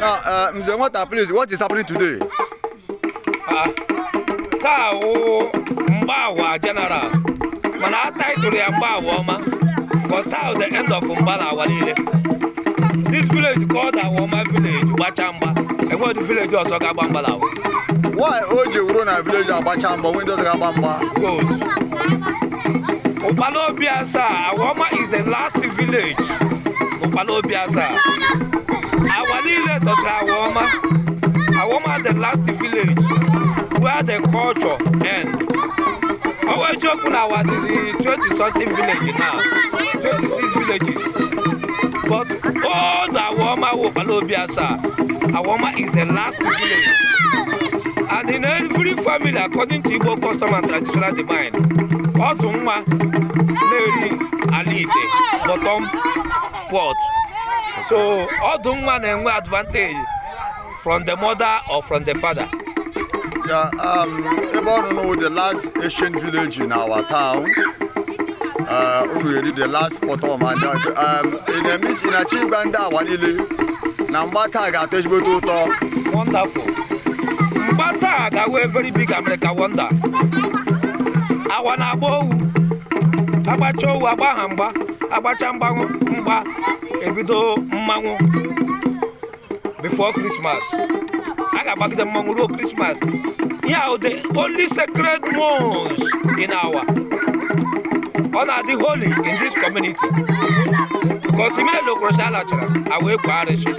Now, Nze Nwata, please, what is happening today? Ah, taa wụ mgba Awa general, mana a title ya mgba Awa ọma, but taa the end of mgba na Awa niile. This village called Awa Ọma village gbacha mgba, enweghị village ọzọ ga-agba mgba na Awa. Why o ji wuru na village agbacha mgba, onwe ndị ọzọ ga-agba mgba? Good. Ụkpala Obi Asaa, Awa Ọma is the last village. Ụkpala Obi Asaa. Awa niile dọtara Awa Ọma. Awa Ọma, the last village where the culture end. Ọwa eziokwu na Awa dịzi 20 something village now, 26 villages. But old Awa Ọma wụ Ụkpala Obi Asaa. Awa Ọma is the last village. And in every family, according to Igbo custom and traditional divine, ọdụ nwa na-eri ala ite, bottom pot. So ọdụ nwa na-enwe advantage from the mother or from the father. Yeah, ebe ọ nọ nụ, the last ancient village in our town. Unu eri the last bottom and ị na-eme, ị na-achọ ịgwa ndị Awa niile na mgba taa ga-atọ ezigbote ụtọ? Wonderful. Mgba taa ga-awụ very big America wonder. Awa na-agba owu. Agbacha owu, agba ha mgba. Agbacha mgbanwụ mgba, ebido mmanwụ before Christmas. A ga-agbagide mmanwụ ruo Christmas. Ihe ahụ, the only sacred months in Awa. Ọ na-adị holy in this community. Because immediately Okorocha lachara, Awa ekwe arịsị.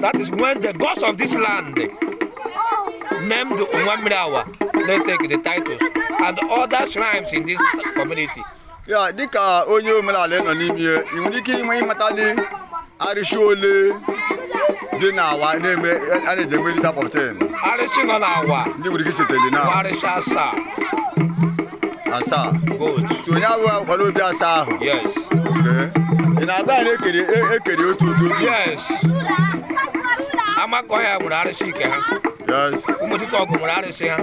That is when the gods of this land named Onwamiri Awa, they take the titles and other shrines in this community. Ya dịka onye omenala ị nọ n'ime ya, ị nwere ike inwe ịmatali arịsị ole dị n'Awa na-eme a na-eji eme this type of thing? Arịsị nọ n'Awa Ndị nwere ike ichetali bụ na arịsị asaa. Asaa. Good. So onye abụghị Ụkpala Obi Asaa ahụ? Yes. Okay. Ị na-agba ya na-ekeri ekeri otu otu otu? Yes. Amakọhịa nwere arịsị ike ha. Ụmụ dike ọgụ nwere arịsị ha.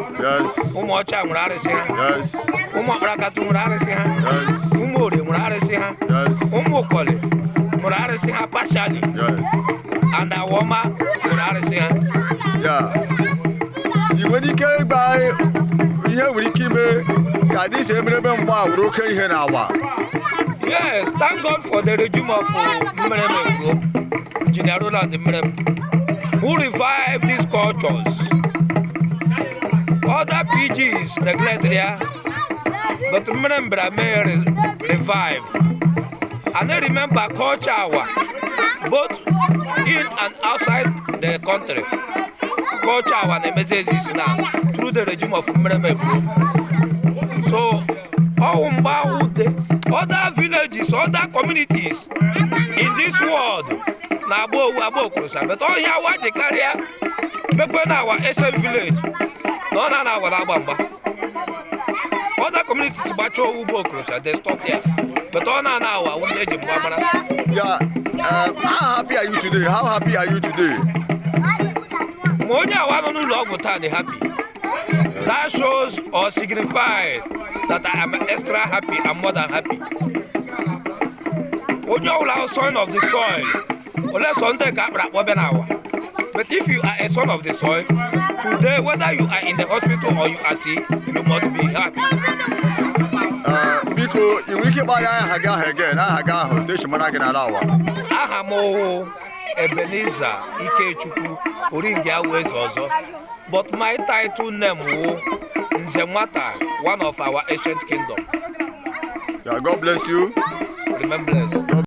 Ụmụ ọcha nwere arịsị ha. Ụmụ ọkparakatụ nwere arịsị ha. Ụmụ orie nwere arịsị ha. Ụmụ ụkọlị nwere arịsị ha partially. And Awọma nwere arịsị ha. Ya, ị nwere ike ịgba ihe nwere ike ime ka dị si emereme mgba a wuru oke ihe n'Awa? Yes, thank God for the regime of Mmerem Eburo, Engineer Roland Mmerem, who revived these cultures. Other PGs neglect there, but Mmerem bịara mee revive. And I remember culture Awa, both in and outside the country. Culture Awa na-emezi exist now through the regime of Mmerem Eburo. So, ọwụ mgbe ahụ the other villages, other communities in this world na-agba owu, agba okorosa, but ọhịa Awa ji karịa mekwe na Awa ancient village na ọ na Awa na-agba mgba. Other communities gbacha owu bụ okorosa, they stop there, but ọ na Awa wụ ndị eji mgba mara. Yeah, how happy are you today? How happy are you today? Ma onye Awa nọ n'ụlọ ọgwụ taa dị happy. That shows or signifies that I am extra happy and more than happy. Onye ọbụla ahụ son of the soil, ole sọ ndị ka akpara akpọ bịa n'Awa, but if you are a son of the soil today, whether you are in the hospital or you are sick, you must be happy. Biko, ị nwere ike ịkparị aha gị ahụ again, aha gị ahụ otu esi mara gị n'ala Awa? Aha m wụ Ebenezer Ikechukwu Oringi Eze ọzọ, but my title name wụ Nze Nwata, one of our ancient kingdom. Yeah, God bless you. Remain blessed.